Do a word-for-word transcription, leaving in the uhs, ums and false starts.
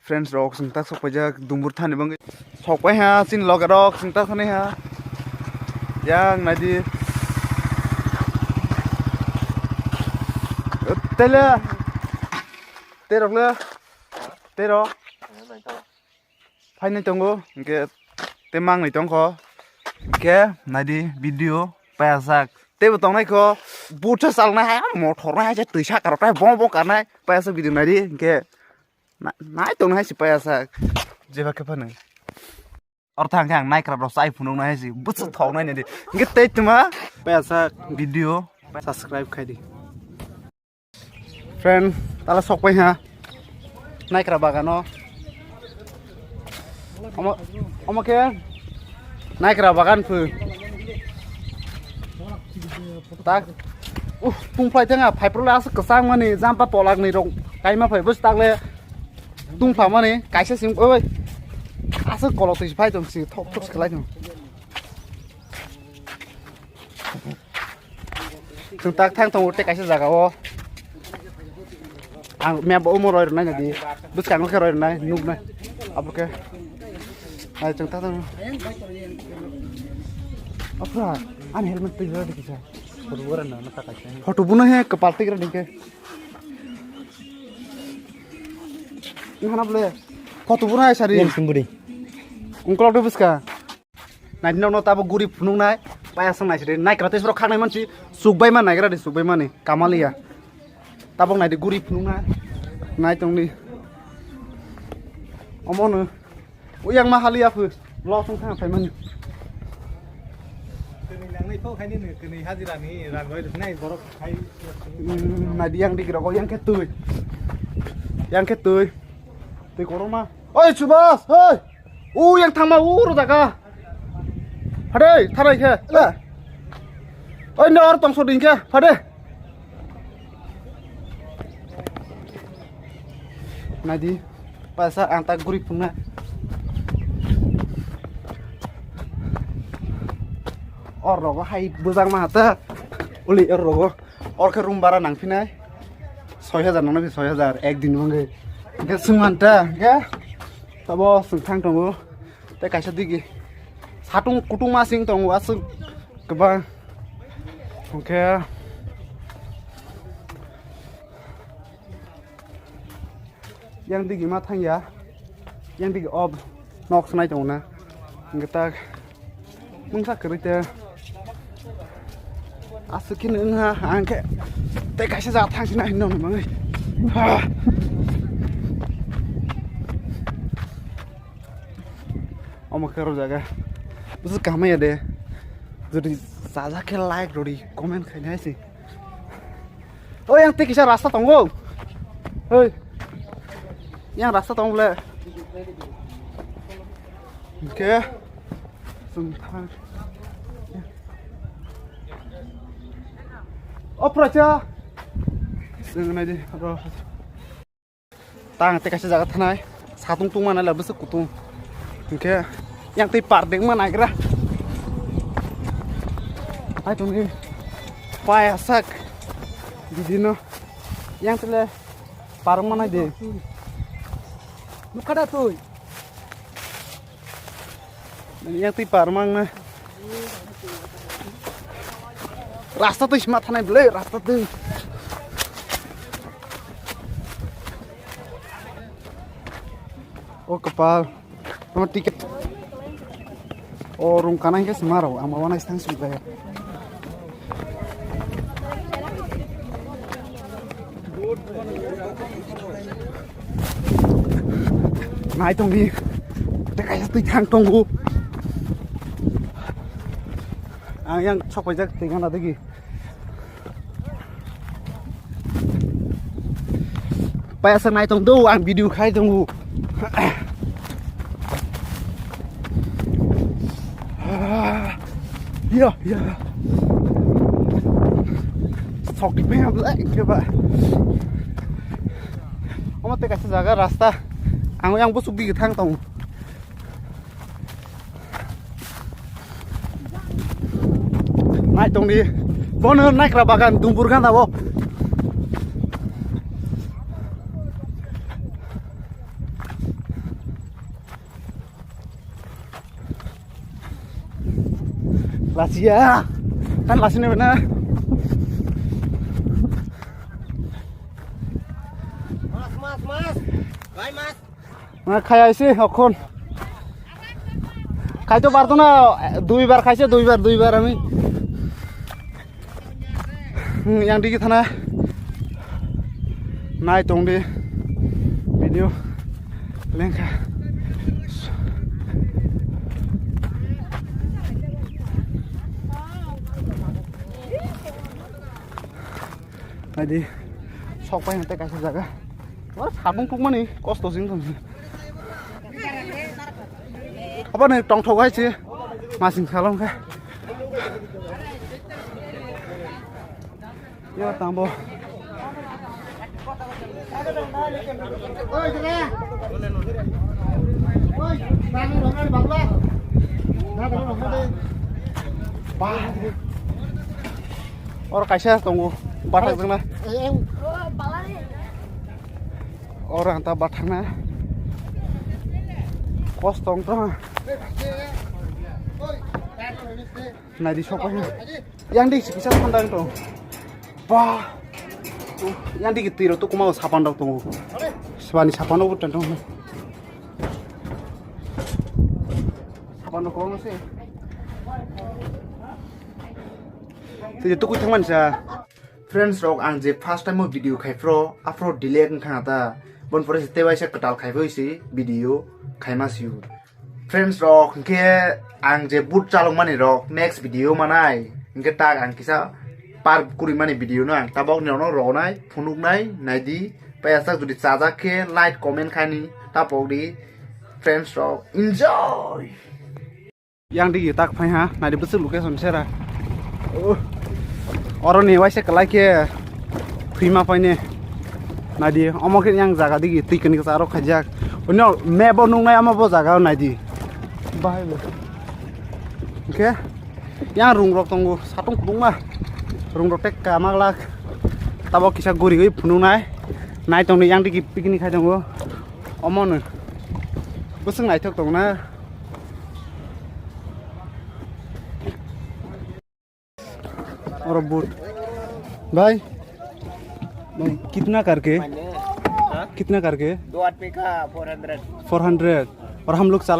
Friends rok, chwng tak sok paijak Dumbur thani bangwi. Sok pai ha, chini loge rok, chwng tak thani ha. Yang naidi. Tele. Terok le. Terok. Phainai tongo, hingke te mangnai tongkho. Hingke naidi video payasak. Tebo tongnai kho, butsa salnai hai, mothor nai hai, twi saka rok tai bong bong karnai, payasak video naidi, hingke na-, nai tongnai hai se payasak. Jeba khe phano. Or thang khe ang naikrab rok chai phunuk nai hai se, butsa thok nai naidi. Hingke tei tuma payasak video subscribe khai di. Friend, tala sok pai ha. Naikra bagano. Omo, omo khe naikra bagan phu. Tak. Uh, tungphlai tenga, phaiprole aswk kwchang mani, jampa polak ni rok kaima phai bus takle tungphla mani, kaisa sing, oi, aswk kolok twi phai tong si, thok thok si khlai tong. Chwng tak thang tongo tei kaisa jaga o. Ang map bo omo roi rwnai nadi. Bwskango khe roi rwnai, nuknai. Abo khe. Ai chwng tak thang. Aphra, ani helmet twi rw di kisa. Photo buna he kwpal twi rw di khe. Nahana ble. Photo buna hai sari. Yang simbudi. Ungkolok de bwska. Naidi nokno tabo guri phunuknai, payasang naisidi, naikra tei borok khaknai mansi, chukbai man naigra di, chukbai mani, kamaliya. Tabok naidi guri phunuknai, nai tongdi. Omono, uyang ma haliya phu, lo song thang phaimani. Tini nangnai to khaini ni, tini hajira ni, rang roi rwknai borok khai. Hmm, naidi yang digi rogo, yang khe twi. Yang khe twi. Twi koroma. Oi, Subas, oi! U yang thangma u ro jaga. Phade, tharai khe. Le. Oi, no or tongso ding khe. Phade. Naidi. Pasa ang tak guri phunga. Or rogo hai bujang ma ta. Uli or rogo. Or khe room bara nang phinai. Soi hajar nang phi soi hajar ek din mangge. Ge sung anta ge. Tabo sung thang tongo. Tei kaisa digi satung kutung ma sing tongo aswk kwbang. Hwnkhe yang digi ma thangya, yang digi ob nok sanai tongo na. Hwnkhe tak mungsa kwrwi te aswk khe wngha, ang khe tei kaisa jaga thang sina hinwi nongni bagwi. Ah. Omo khe oro jaga. Bwswk kaham ya de. Jodi chajak khe like rwdi, comment khainai se. Oi, yang tei kisa rasta tongo. Oi. Yang rasta tongo ble. Hwnkhe. Chwng thang. O pracha. Chwng nai di. Ro. Tang tei kaisa jaga thanai, satung tungma nai la bwswk kutung. Hwnkhe yang tei par dengma naigra. Hai tongni paya sak bidino yang tele par wngma nai de. Nukha da twi. Yang twi par mang na. Rasta twi sima thanai ble, rasta twi. O kwpal. Tamo ticket. O rung kanai khe sima rw, ang ma wanai stang sujaya. Nai tongdi. Tei kaisa twi thang tongo. Ang yang sok paijak twi gana digi. Paisa nai tong do, ang video khai tongo. Ya, ya. Sok di peng abla ke ba. Omo tei kaisa jaga rasta. Ang yang busuk di thang tong. Nai tongdi. Bono naikra bagan dumbur gana bo. Lachiya. Kan lachini bana. Mas, mas, mas. Bai, mas. Na khaya ise okhon. Khai to parto na, duibar khaise, duibar, duibar ami. Hmm, yang digi thana. Nai tong di. Video lengkha. Nai di. Sok pai hante kaisa jaga. Wah, sabung kukmani kosto sing tong. Apa nih tongthok hai sih? Masing salong kah? Ya, tambo. Oro kaisa tongo, bathak jangna. Oro ang ta bathakna. Kosto wng tong. Naidi sopai. Yang di kisa thanda wng tong. Ba. Yang di twi rok to kuma sapan rok tongo. Swbani sapan rok bo tong tong. Sapan rok kwbangma se. Tei tukui thangmani sa. Friends rok, ang je first time o video khai phro, aphro delay wngkha ta. Bon pore se tei waisa kwtal khai phoi se video khaima sio. Friends rok, hwnkhe ang je boot chalok mani rok next video manai. Hwnkhe tak ang kisa park kuri mani video no ang tabok ni rok no ronai, phunuk nai, naidi. Pai asak jodi chajak khe like, comment khaini tapok di. Friends rok, enjoy! Yang digi tak phai ha, naidi bwswk location sera. Oh. Oro ni waisa kwlai khe phima paine. Naidi, omo khe yang jaga digi twi kani kwcharo khaijak. Ono map o nuknai omo bo jaga o naidi. Bahai bo. Hwnkhe yang rung rok tongo, satung kubungma. Rung rok tei kama glak. Tabok kisa guri gui phunuknai. Nai tongni yang digi picnic khai tongo. Omo no. Bwswk naithok tongna. Oro boot. भाई, भाई, कितना करके? हाँ? कितना करके? दो आदमी का फोर हंड्रेड। Four hundred. और हम लोग चला